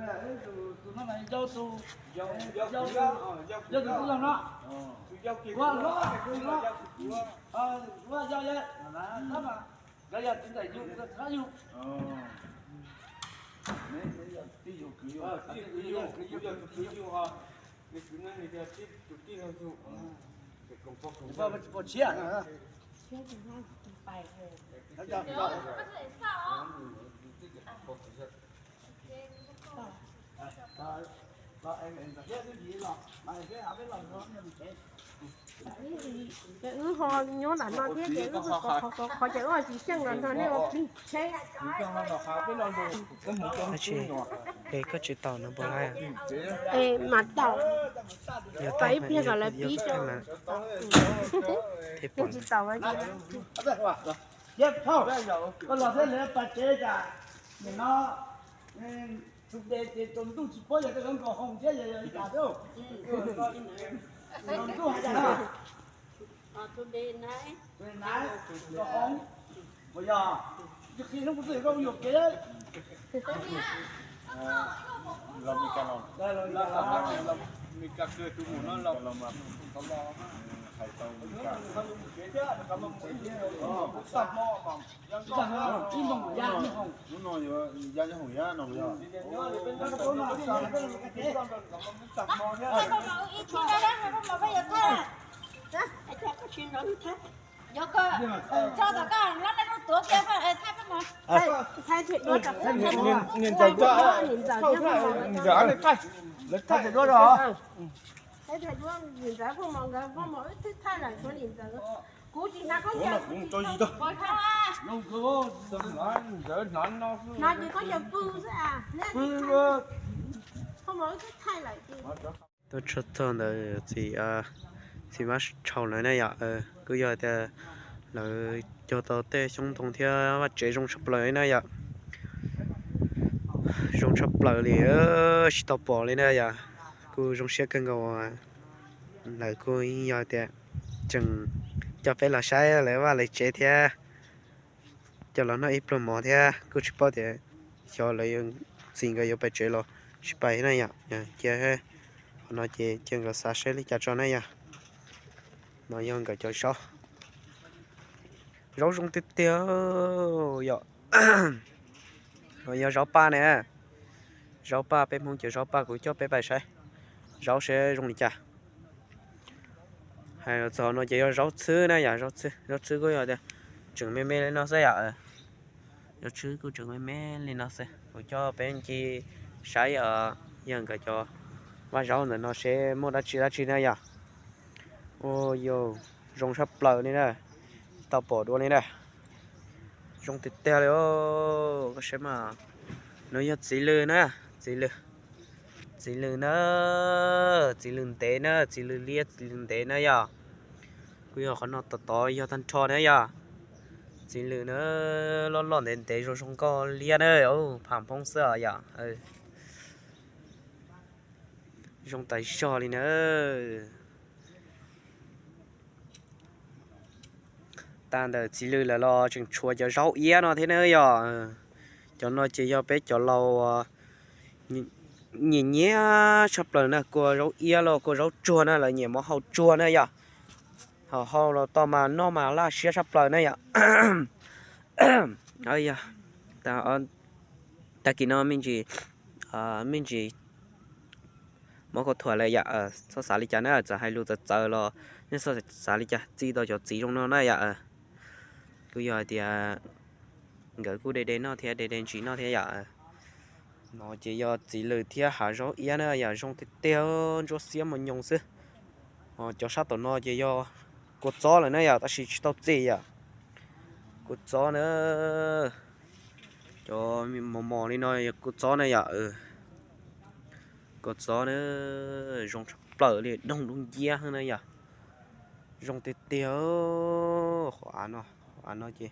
Tus no yog tus, yog tus tij laug no. Ua, ua, ua, ua, yog, yog, nkawd yog txiv ntxawm yug, yog txiv hlob yug. Pom tshiab. Ces wb ho nyob nram no thiab ces wb, qhov ces wb ho tsis xyeej los nrog nej ua plig tsheb. Koj tsis tau no puas laij? Es mas tau, yog pais ib pliag kom lawv pib tso. Thiaj tsis tau. Koj los thiab lawv pas tsev cas, nim no tsum de ces tsaus ntuj tsis paub yog koj yuav nkaus hoo thiab yog li cas thiab. Tsaus ntuj hais cas no? Nkaus hoo, puas yog? Tsis qhia hnub kuv twb yog koj yuam kev. Ib moos ya, ib moos. Kuv tsis hnav khaub ncaws. Hnav ces khaub ncaws pw xwb. Khaub ncaws wb twb thaij lawm ces. Tuaj txog ntawd txiv, txiv Mab Tshau lawv na yom, kuj yog tias lawv cog tau tej xyoob ntoo thiab vaj tsev zoo tshaj plaws li na yom. Zoo tshaj plaws li, tsis tau pom li na yom. Kuj zoo siab kawg nkaus. Lawv kuj yog tias tseem coj peb los saib lawv vaj lawv tsev thiab, coj los noj ib pluag mov thiab. Kuj tsis paub tias xyov lawv txiv nkawd yuav pais tsev los tsis pais na yom. Cia qhov no ces cia nkawd xav saib li cas tso na yom. No yog nkawd cov zaub. Zaub zoo tiag tiag yom. No yog zaub paj na. Zaub paj, peb Hmoob cov zaub paj, kuv coj peb pais saib zaub seb zoo li cas. Hais los txog no ces yog zaub txhwb na yom, zaub txhwb, zaub txhwb kuj yog tias tseem me me li no xwb yom. Zaub txhwb kuj tseem me me li no xwb, kuv coj peb ncig saib yog nkawd cov vaj zaub ntawm no seb muaj dab tsi dab tsi na yom. Ua yog zoo tshaj plaws li na, tsis tau pom dua li na. Zoo tiag tiag li os, koj saib mas. No yog txiv lws na, txiv lws, txiv lws na, txiv lws ntev na, txiv lws liab txiv lws ntev na yom. Kuj yog qhov no tod tod yog tag nrho na yom. Txiv lws na, loj loj ntev ntev zoo zoo nkauj liab na, pham phoob xwb os yom. Zoo tas zog li na. Tag ntawm txiv lws lawm los tseem tshuav cov zaub iab no thiab na yom. Cov no ces yog peb cov laus nyiam nyiam tshaj plaws na, kua zaub iab los kua zaub tsuag na, lawv nyiam mov hau tsuag na yom. Hau hau los tau mas noj mas laj siab tshaj plaws na yom. Yog tag kis no me ntsis, me ntsis muab khaub thuas lawm yom, txhob xav li cas na, txawm hais lus txawv txawv los nej txhob xav li cas, txij tau cov txiv zoo no na yom. Kuj yog hais tias nkawd kuj de de noj thiab de de ntsis noj thiab yom. No ces yog txiv lws thiab hav zaub iab na yom, zoo tiag tiag, ntsuab xiab mos nyoos xwb. Cov sab tom no ces yog kua txob lawm na yom, tab sis tsis tau txi yom. Kua txob na, cov mos mos li no yog kua txob na yom. Kua txob na, zoo tshaj plaws li, doog dub nciab na yom. Zoo tiag tiag, qhov av no, qhov av no ces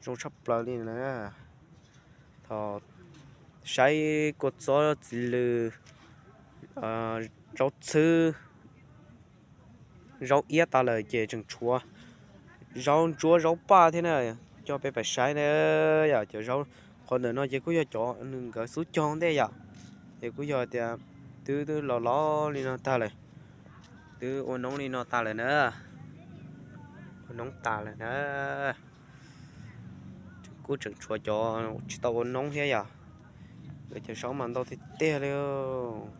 zoo tshaj plaws li na. Thaum saib kua txob, txiv lws, zaub txhwb, zaub iab tas lawm ces tseem tshuav zaub ntsuab zaub paj thiab na, coj peb pais saib na yom. Cov zaub qhov ntawm no ces kuj yog cov nws nkawd xub cog ntej yom. Ces kuj yog tias twb twb los los li no tag lawm, twb ua noob li no tas lawm na, ua noob tas lawm na. Kuj tseem tshuav cov tsis tau ua noob thiab yom. Cov zaub mas ntau tiag tiag li,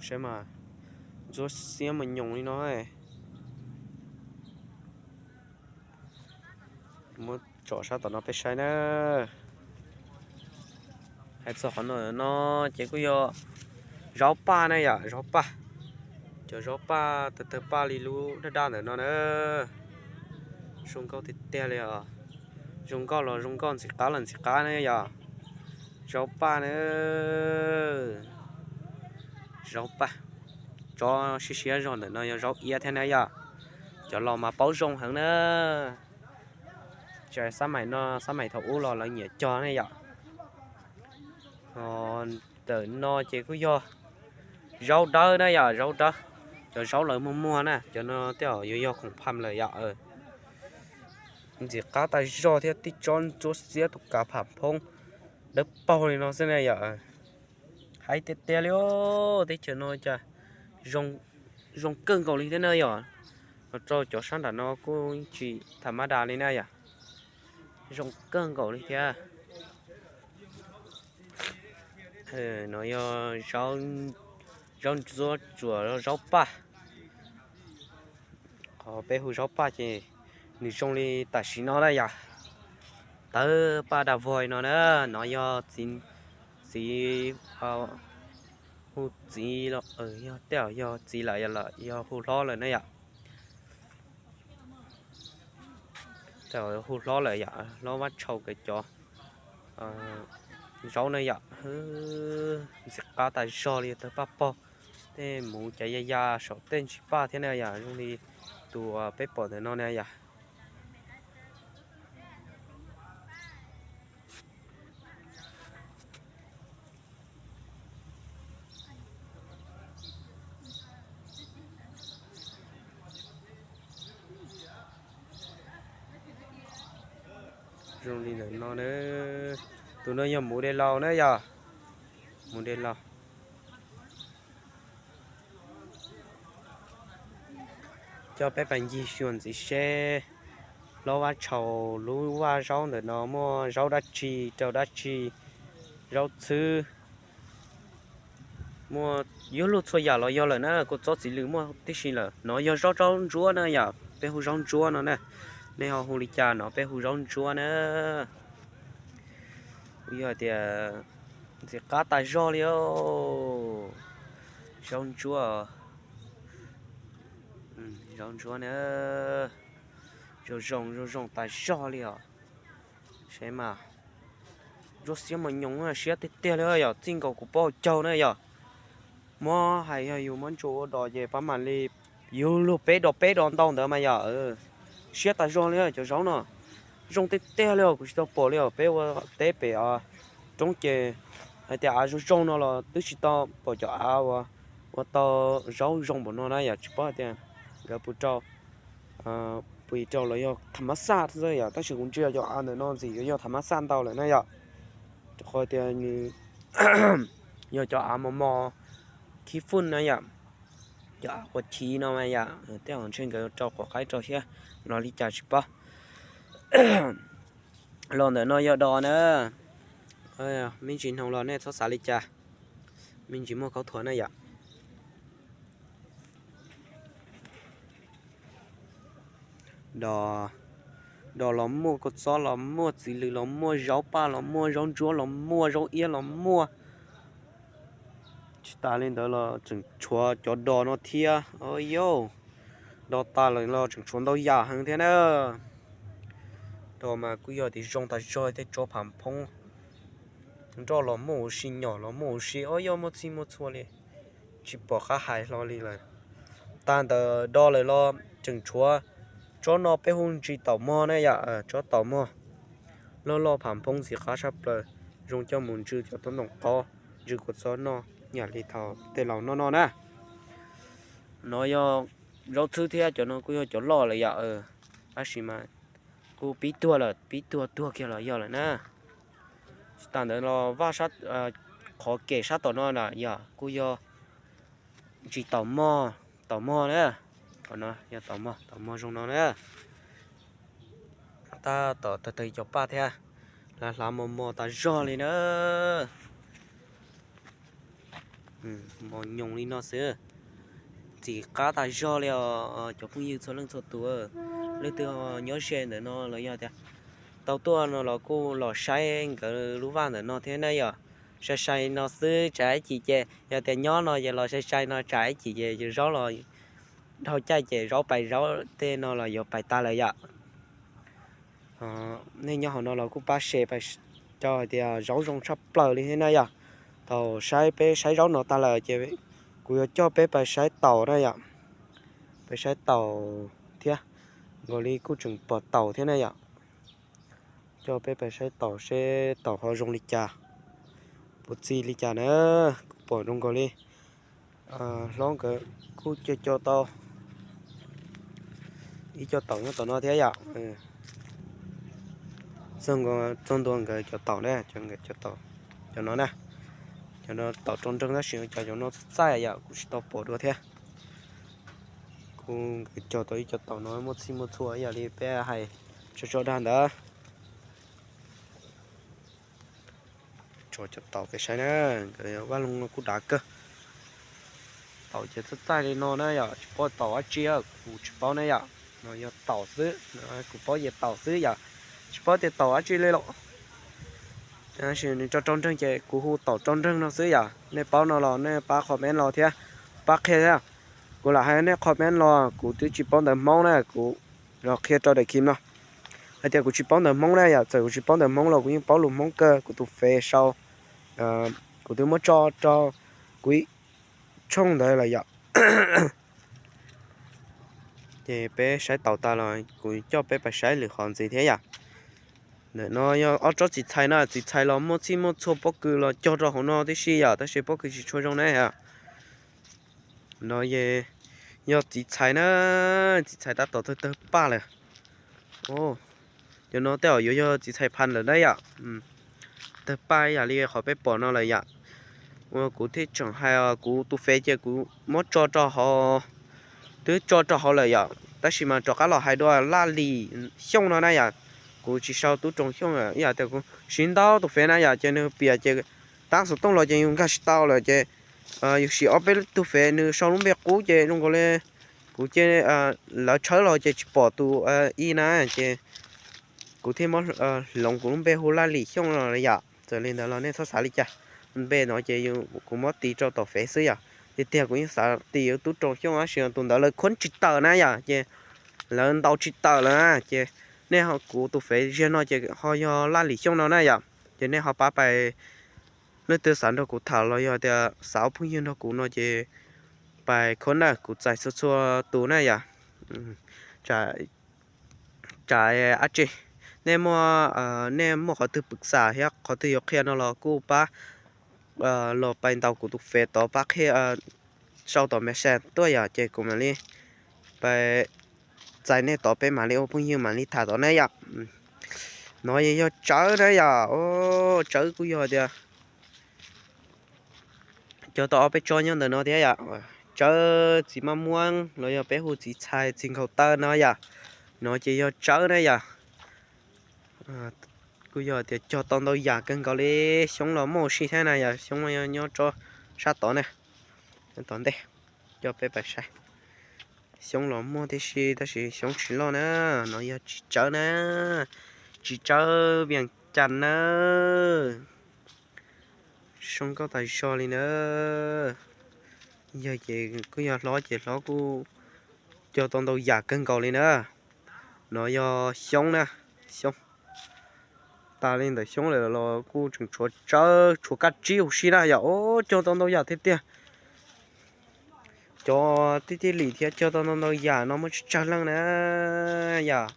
saib mas ntsuab xiab mas nyoos li no. Muab tsom sab tom no peb saib na. Hais txog qhov no no ces kuj yog zaub paj na yom, zaub paj. Cov zaub paj tawg tawg paj li lub daj daj ntawm no na. Zoo nkauj tiag tiag li os. Zoo nkauj los zoo nkauj, ntxim qab los ntxim qab na yom. Zaub paj na. Zaub paj. Tsob siab siab zog ntawm no yog zaub iab thiab na yom. Cov laus mas paub zoo heev na. Tsis hais xab maim no xab maim thaum ub los lawv nyiam cog ne yom. Ntawm no ces kuj yog zaub dawb na yom, zaub dawb. Cov zaub lawv muag muag na, cov no tej zaum yuav yog khoom phaj lawm yom. Ntxim qab tas zog thiab, tib tsob ntsuab xiab tus kav pham phoob dawb paug li no xwb na yom. Hais tiag tiag li, teb chaws no cas zoo kawg nkaus li thiab na yom. Los rau cov sab nram no kuj tsis tham mab das li na yom. Zoo kawg nkaus li thiab. No yog zaub ntsuab tsuam zaub paj. Qhov peb hu zaub paj ces nws zoo li tam sim no na yom, tawg paj dag vog no na. No yog txiv, hu txiv los yog tej zaum yog txiv lawm, yog hu hlob lawm na yom. Tej zaum hu hlob lawm yom, hlob Vab Tshau nkawd cov zaub na yom. Ntxim qab tas zog li, tawg paj pog, tej muv cav ya ya saum tej ntsis paj thiab na yom, zoo li tus peb pom ntawm no na yom. Zoo li ntawm no na. Tus no yog muv dej laus na yom. Muv dej laus. Coj peb pais ncig xyuas ntxiv seb hlob Vab Tshau lub vaj zaub ntawm no muaj zaub dab tsi rau dab tsi, zaub txhwb, muaj yuav luag txhua yam los yog lawm na, kua txob txiv lws muaj tib si lawm. No yog zaub, zaub ntsuab na yom, peb hu zaub ntsuab no na. Nej ho hu li cas no peb hu zaub ntsuab na. Kuv yog hais tias ntxim qab tas zog li. Zaub ntsuab, zaub ntsuab na, zoo zoo zoo zoo tas zog li os. Saib mas, ntsuab xiab mos nyoos siab tiag tiag li yom, txij nkaus kuv pab caug na yom. Muab hais yog yus muab ntsuas ua dos ces pab mam li yus luag peb dos peb dos ntau ntawd mas yom. Siab tas zog li cov zaub no, zoo tiag tiag li os, kuv tsis tau pom li os. Peb ua teb pem roob ces hais tias av zoo zoo no los twb tsis tau pom cov av uas ua tau zaub zoo npaum no na yom. Tsis paub hais tias nkawd puas rau, puas rau los yog tham mab xaj xwb yom, tab sis kuv ntsia cov av ntawm no ntxim yuav yog tham mab xaj ntau lawm na yom. Rau qhov tias nws yog cov av mos mos khib fwj na yom, cov av quav chiv no mas yom, tej zaum ntshe nkawd rau quav qaib rau thiab los li cas tsis paub. Los ntawm no yog dos na, me ntsis hnoos los nej txhob xav li cas, me ntsis muaj khaub thuas na yom. Dos, dos los muaj, kua txob los muaj, txiv lws los muaj, zaub paj los muaj, zaub ntsuab los muaj, zaub iab los muaj. Tsis tas li ntawd los tseem tshuav cov dos no thiab. Yauj, dos tas lawm los tseem tshuav ntau yam heev thiab na. Dos mas kuj yog tias zoo tas zog, tej tsob pham phoob nroj los muaj huv si, nyom los muaj huv si, o yauj, muaj txhij muaj txhua li, tsis pom qab hais hlo li lawm. Tag ntawd dos lawm los tseem tshuav tsob no peb hu ntsis taum mog na yom, tsob taum mog. Loj loj pham phoob ntxim qab tshaj plaws, zoo coj mus ntsw cov tub ntoo qob, ntsw kua txob noj, yam li thaum tej laus noj noj na. No yog zaub txhwb thiab, cov no kuj yog cov loj lawm yom, tab sis mas kuj pib tuag lawm, pib tuag tuag kiag los yog lawm na. Tsis tas ntawd los vaj sab, Qhov kem sab tom no na yog kuj yog ntsis taum mog, taum mog na. Qhov no yog taum mog, taum mog zoo no na. Tab tom tawg tawg cov paj thiab, hlav hlav mos mos tas zog li na. Mos nyoos li no xwb, ntxim qab tas zog li os cov phooj ywg txhua leej txhua tus. Leej twg nyob ze ntawm no los yog tias tau tuaj no los kuj los saib nkawd lub vaj ntawm no thiab na yom. Sai sai no xwb tsam ib chim ces yog tias nyob no ces los sai sai no tsam ib chim ces zaub los dhau caij ces zaub pais zaub tej no los yuav pais tas lawm yom. Nej nyob hauv no los kuj pab share pais, cov hais tias zaub zoo tshaj plaws li thiab na yom. Thaum saib peb saib zaub no tas lawm ces kuv yuav coj peb pais saib taum na yom. Pais saib taum thiab, nkaus li kuj tseem pom taum thiab na yom. Coj peb pais saib taum seb taum ho zoo li cas, puas txi li cas na. Kuv pom zoo nkaus li hlob nkawd kuj co co tau ib co taum nyob tom no thiab yom. Txog ntua nkawd cov taum na, cov no na, cov no taum rau nreeg tab sis cov no txaij txaij yom, kuv tsis tau pom dua thiab. Kuv nkawd cog tau ib co taum no muaj txhij muaj txhua ib yam li peb hais tso tso dag ntawd. Tso cov taum peb saib na, nkawd vaj loog no kuj dav kawg. Taum ces txaij txaij li no na yom, tsis paub taum dab tsi, kuv tsis paub na yom. No yog taum xwb, kuv paub ces taum xwb yom, tsis paub tias taum dab tsi li los. Tab sis nws rau rau nreeg ces kuv hu taum rau nreeg no xwb yom. Nej paub no los nej pab comment los thiab, pab qhia thiab. Kuv lam hais nej comment los kuv twb tsis paub ntawv Hmoob na, kuv los qhia rau daim khi no hais tias kuv tsis paub ntawv Hmoob na yom. Txawm kuv tsis paub ntawv Hmoob los kuv yeej paub lus Hmoob kawg, kuv tus fej sau, kuv twb muab tso rau kuv ib tshooj ntawd lawm yom. Ces peb saib taum tas los kuv coj peb pais saib lwm qhov ntxiv thiab yom. Ntawm no yog ob tsob txiv txhais na, txiv txhais los muaj txhij muaj txhua pob kws los cog rau hauv no tib si yom, tab sis pob kws tsis tshua zoo na yom. No yog txiv txhais na, txiv txhais tab tom tawg tawg paj lawm. Cov no tej zaum yuav yog txiv txhais pha lawm na yom. Tawg paj ib yam li qhov peb pom no lawm yom. Kuv thiaj tseem hais kuv tus fej ces kuv muab tso rau hauv, twb tso rau hauv lawm yom, tab sis mas rov qab los hais dua Laj Lim Xyooj no na yom. Kuv tsis sau Tub Roos Xyooj ib yam tias kuv siv ntau tus fej na yom, ces nws piam ces tab xov tooj los ces yus nkag tsis tau lawm ces yus siv ob peb tug fej nws sau lub npe qub ces zoo nkaus li kuv ces lawv tshawb los ces tsis pom tus i na, ces kuv thiaj muab hloov kuv lub npe hu Laj Lim Xyooj no yom. Txawm li ntawd los nej txhob xav li cas, npe no ces kuv muab tis rau tom fej xwb yom. Tiag tiag kuv yeej xav tis Tub Roos Xyooj tab sis tus ntawd lawv khuab tsis tawm na yom, ces lawv ntaus tsis tawm lawm na, ces nej ho kuv tus fej ziag no ces ho yog Laj Lim Xyooj no na yom. Ces nej ho pab pais, leej twg xav nrog kuv tham los yog tias xav ua phooj ywg nrog kuv no ces pais comment na, kuv txais txhua txhua tus na yom. Tsam dab tsi, nej muaj, nej muaj qhov twg pwm xam thiab qhov twg yuav qhia no los kuj pab los pais ntaus kuv tus fej tod pab qhia, sau tom message tuaj yom, ces kuv mam li pais txais nej tod peb mam li ua phooj ywg mam li tham tod ne yom. No yog tsawb na yom, tsawb kuj yog tias cog tau ob peb tsob nyob ntawm no thiab yom. Tsawb txiv maj muab los yog peb hu txiv txhais txiv nkhaus taw no yom. No ces yog tsawb na yom. Kuj yog tias cog tau ntau yam kawg nkaus li, xyoob los muaj ua si thiab na yom, xyoob nyob rau sab tod na, tom ntej, coj peb pais saib. Xyoob los muaj tib si tab sis xyoob tsis loj na, no yog txiv tsawb na, txiv tsawb Vias Cas na. Zoo nkauj tas zog li na. Yog ces kuj yog hlob ces hlob kuj cog tau ntau yam kawg nkaus li na. No yog xyoob na, xyoob. Tas li ntawm xyoob lawm los kuj tseem tshuav tsawb tshuav kab tsib huv si na yom, cog tau ntau yam tiag tiag. Cov tib tib lim thiab cog tau ntau ntau yam no muaj tsawg leej na yom.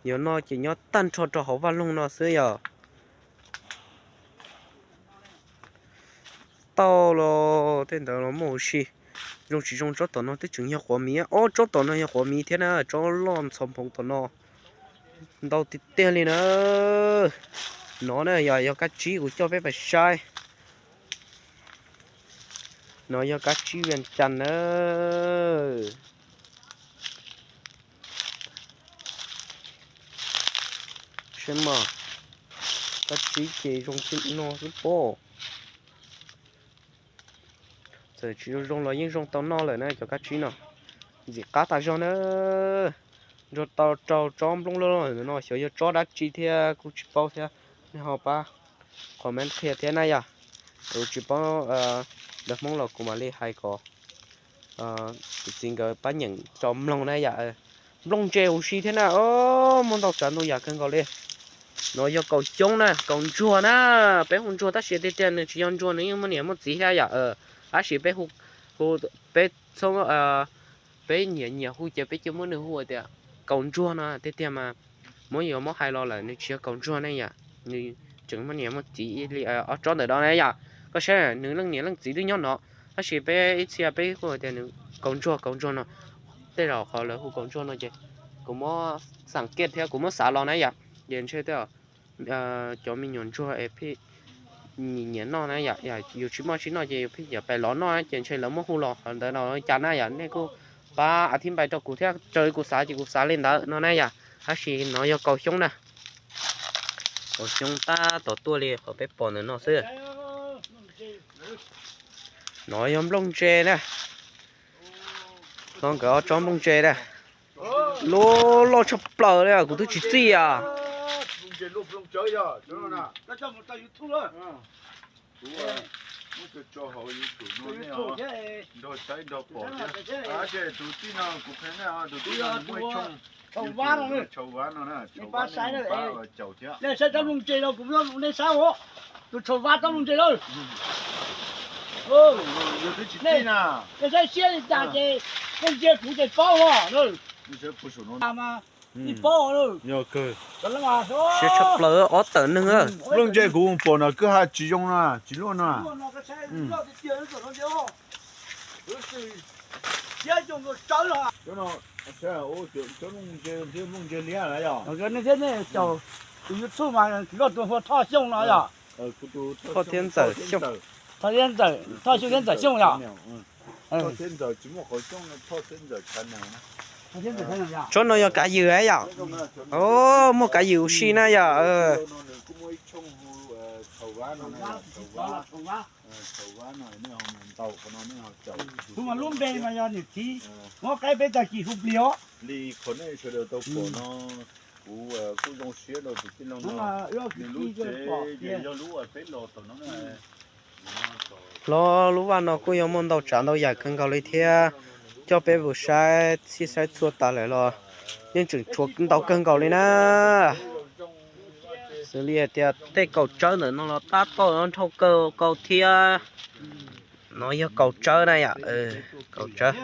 Yuav noj ces nyob tag nrho rau hauv vaj loog no xwb yom. Tau los tej ntawd los muaj huv si. Zoo tsis zoo tsob tom no twb tseem yog quav miv, ob tsob tom no yog quav miv thiab na, tsob loj ntxhov nphoov tom no ntau tiag tiag li na. No na yog, yog kab tsib kuv coj peb pais saib. No yog kab tsib Vias Cas na. Saib mas, kab tsib ces zoo li no xwb pob. Txawm tsis zoo zoo los yeej zoo tau noj lawm na cov kab tsib no. Ntxim qab tas zog na. Ntsuag tau raug tsob nplooj loj loj no xyov yog tsob dab tsi thiab kuj tsis paub thiab. Nej ho pab comment qhia thiab na yom. Kuv tsis paub lawv Hmoob los kuv mam li hais kom kuv txiv nkawd pab nyeem tso mloog na yom. Nplooj ntse huv si thiab na, muaj ntau tsav ntau yam kawg nkaus li. No yog kaum xyoob na, kaum ntsuag na. Peb hu ntsuag tab sis tiag tiag nws tsis yog ntsuag, nws yeej muaj niam muaj txiv thiab yom. Tab sis peb hu, peb txhob, peb nyiam nyiam hu ces peb cia muab nws hu tias kaum ntsuag no. Tiag tiag mas muab yuav muab hais los lawm nws tsis yog kaum ntsuag ne yom, nws tseem muaj niam muaj txiv ib li ob tsob ntawm no na yom. Koj saib nws leej niam leej txiv twb nyob no, tab sis peb ib txhia peb hu tias nws kaum ntsuag kaum ntsuag no. Tej zaum qhov lawv hu kaum ntsuag no ces kuv muab xam kiaj thiab kuv muab xav los na yom, ces ntshe tej cov me nyuam ntsuag es pheej nyiam nyiam noj na yom, yus tsis muaj tsis noj ces yus pheej yuav pais lov noj ces ntshe lawv muab hu los qhov ntawd no cas na yom. Nej kuj pab a thib npai rau kuv thiab, raws li kuv xav ces kuv xav li ntawd no na yom. Tab sis no yog kaum xyoob na, kaum xyoob tab tom tuaj li qhov peb pom ntawm no xwb. No yog nplooj ntse na. No nkawd ob tsob nplooj ntse na. Loj loj tshaj plaws li, kuv twb tsis txij os. Nej saib tsob nplooj ntse no, kuv muab nej saib os. Tus tshau vab tsob nplooj ntse na. Nej saib siab li cas ces nej ntsia kuv ces paub os. Ib paub. Siab tshaj plaws ob tawm neeg. Nplooj ntse kuv pom no kwj ha tsis zoo na, tsis luaj na. Nplooj ntse thiab nplooj ntse liab na yom. Tus YouTube mas loj tus hu Thoj Xyooj no yom. Thoj thiab Ntxawm Xyooj. Thoj thiab Ntxawm, Thoj Xyooj thiab Ntxawm Xyooj yom. Tsob no yog kav ywm yom. Muaj kav ywm ua si na yom. Kuv mas lub npe mas yog niam txiv, muab qaib peb tag kis hu plig os. Li qhov nej sawv daws tau pom no, kuv kuj zoo siab rau tus tij laug no, nws lub tsev ces yog lub uas peb los tom no na. Hlob, lub vaj no kuj yog muaj ntau tsav ntau yam kawg nkaus li thiab. Coj peb mus saib txhij saib txhua tas lawm los yeej tseem tshuav ntau kawg nkaus li na. Xws li hais tias tej kaum tsawb ntawm no los tab tom nrhau kawg nkaus thiab. No yog kaum tsawb na yom, kaum tsawb.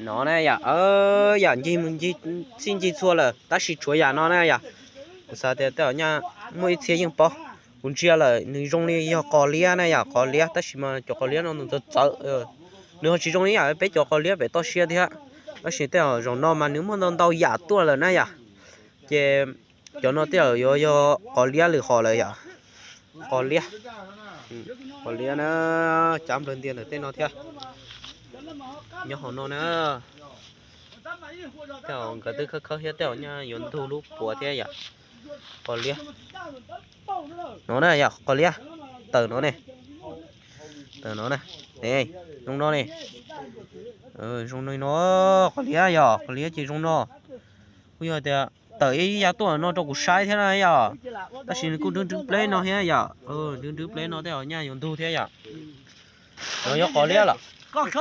No na yom, yam ncig mus ncig txhij ncig txhua lawm tab sis tshuav yam no na yom. Kuv xav tias tej zaum nyaj muaj ib txhia yeej paub. Kuv ntsia lawm nws zoo li yog qos liab na yom, qos liab tab sis mas cov qos liab no nws txawv txawv. Nws ho tsis zoo li yam peb cov qos liab pem toj siab thiab. Tab sis tej zaum zaum no mas nws muaj ntau ntau yam tuaj lawm na yom. Ces cov no tej zaum yuav yog qos liab lwm hom lawm yom. Qos liab, qos liab na, cav nplawg ntias ntawm tej no thiab. Nyob hauv no na, tej zaum nkawd twb khawb khawb thiab tej zaum nyaj yuav ntug lub puav thiab yom. Qos liab no na yom, qos liab, tawm no ne, tawm no na, zoo no ne, zoo no, qos liab yom, qos liab ces zoo no. Kuj yog tias tawm ib yav tuaj no rau kuv saib thiab na yom. Tab sis nws kuj nrwb nrwb pleb no thiab yom, nrwb nrwb pleb no tej zaum nyaj yuav ntug thiab yom. No yog qos liab los? Saib os.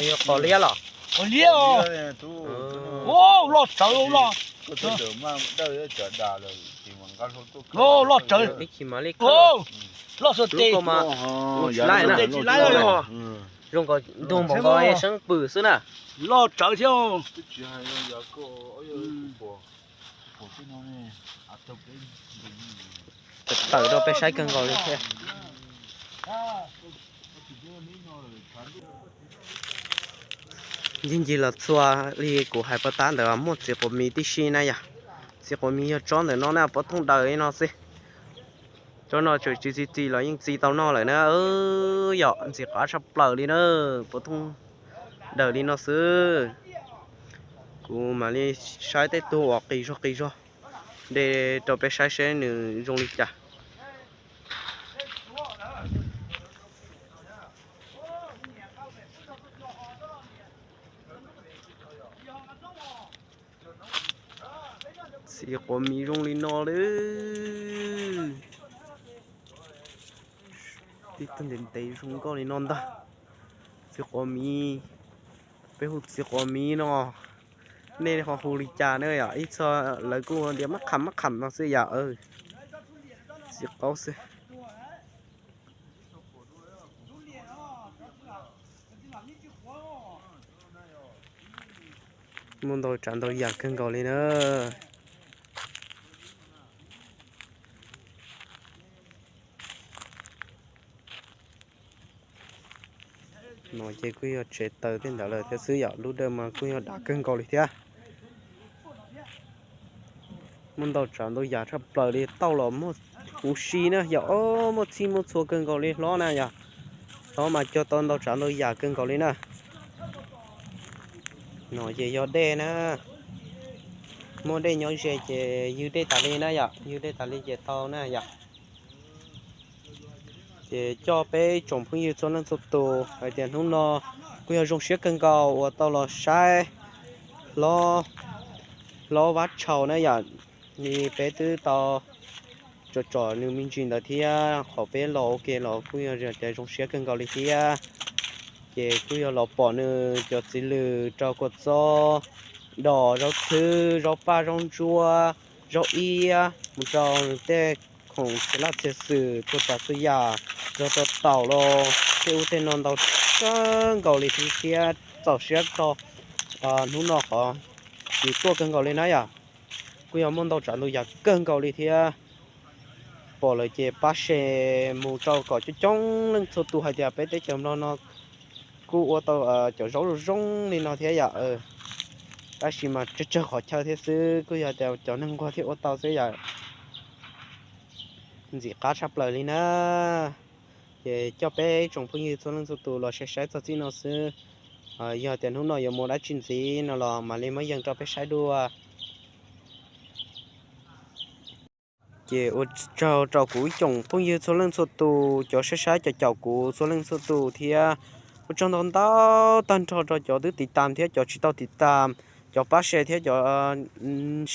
Yog qos liab los? Loj tsawv los. Loj tsawv. Ib chim mam li khawb. Loj xwb tes. Zoo nkaus ntug npaum nkaus seeb pwm xwb na. Loj tsawv thiab. tawm rau peb saib kawg nkaus li thiab. Ncig ncig los txhua li kuv hais puag ta ntawd muaj txiv quav miv tib si na yom. Txiv quav miv yog tsob ntawm no na, puav thooj daws li no xwb. Tsob no tseem tsis txi txiv los yeej txi tau noj lawm na. Yog ntxim qab tshaj plaws li na, puav thooj daws li no xwb. Kuv mam li saib tej tug uas qis zog qis zog de rau peb saib seb nws zoo li cas. Txiv quav miv zoo li no li. Tib tug ntev ntev zoo nkauj li no ntag. Txiv quav miv, peb hu txiv quav miv no, nej ho hu li cas na yom? Ib txhia lawv kuj tias mab qham mab qham no xwb yom. Txiv qaub xwb. Muaj ntau tsav ntau yam kawg nkaus li na. No ces kuj yog tsev taws tej ntawd lawm thiab xwb yom, lub dawj mas kuj yog dav kawg nkaus li thiab. Muaj ntau tsav ntau yam tshaj plaws li, tauj los muaj huv si na yom, muaj txhij muaj txhua kawg nkaus li, hlob na yom. Hlob mas cog tau ntau tsav ntau yam kawg nkaus li na. No ces yog dej na, muaj dej nyob ze ces ywg dej tas li na yom, ywg dej tas li ces tau na yom. Ces coj peb tsoom phooj ywg txhua leej txhua tus hais tias hnub no kuj yog zoo siab kawg nkaus uas tau los saib hlob, hlob Vab Tshau na yom. Li peb twb tau tsom tsom nws me ntsis ntawd thiab, qhov peb los ua ke los kuj yog tias zoo siab kawg nkaus li thiab. Ces kuj yog los pom nws cov txiv lws rau kua txob, dos, zaub txhwb, zaub paj, zaub ntsuab, zaub iab, mus rau nws tej khoom txiv laj txiv xwm txhua tsav txhua yam, rau rau taum los tej ub tej no ntau kawg nkaus li thiab. Txaus siab tso, hnub no qhov yus tuaj kawg nkaus li na yom. Kuj yog muaj ntau tsav ntau yam kawg nkaus li thiab. Pom lawm ces pab share mus rau kom coob coob leej txhua tus hais tias peb teb chaws Nplog no kuj ua tau cov zaub zoo zoo li no thiab yom. Tab sis mas tsawg tsawg qhov chaw thiab xwb, kuj yog tias cov neeg nquag thiaj ua tau xwb yom. Ntxim qab tshaj plaws li na. Ces coj peb tsoom phooj ywg txhua leej txhua tus los saib saib txog txij no xwb. Yog tias hnub no yuav mus dab tsi ntxiv no los mam li muab yees rau peb saib dua. Ces ua tsaug rau kuv ib tsoom phooj ywg txhua leej txhua tus, cov saib saib caum caum kuv txhua leej txhua tus thiab. Ua tsaug ntau ntau tag nrho rau cov twb tiv tam thiab cov tsis tau tiv tam, cov pab share thiab cov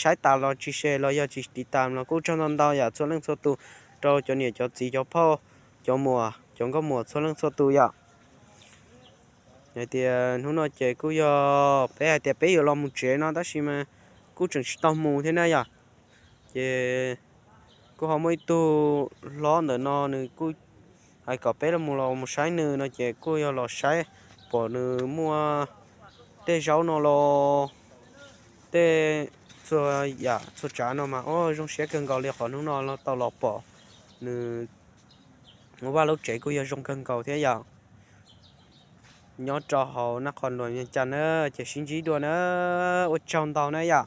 saib tas los tsis share los yog tsis tiv tam los kuj ua tsaug ntau ntau yom txhua leej txhua tus, rau cov niam cov txiv cov phauj, cov muam cov nkauj muam txhua leej txhua tus yom. Hais tias hnub no ces kuj yog peb hais tias peb yuav los mus tsev no tab sis mas kuj tseem tsis tau mus thiab na yom. Ces kuj ho muaj ib tug hlob ntawm no nws kuj hais kom peb los mus los mus saib nws no ces kuj yog los saib pom nws muaj tej zaub no los tej txhua yam txhua tsav no mas ua zoo siab kawg nkaus li qhov hnub no tau los pom nws. Vaj lub tsev kuj yog zoo kawg nkaus thiab yom. Nyob rau hauv Naj Qhos Ntuas Vias Cas na, ces sib ntsib dua na, ua tsaug ntau na yom.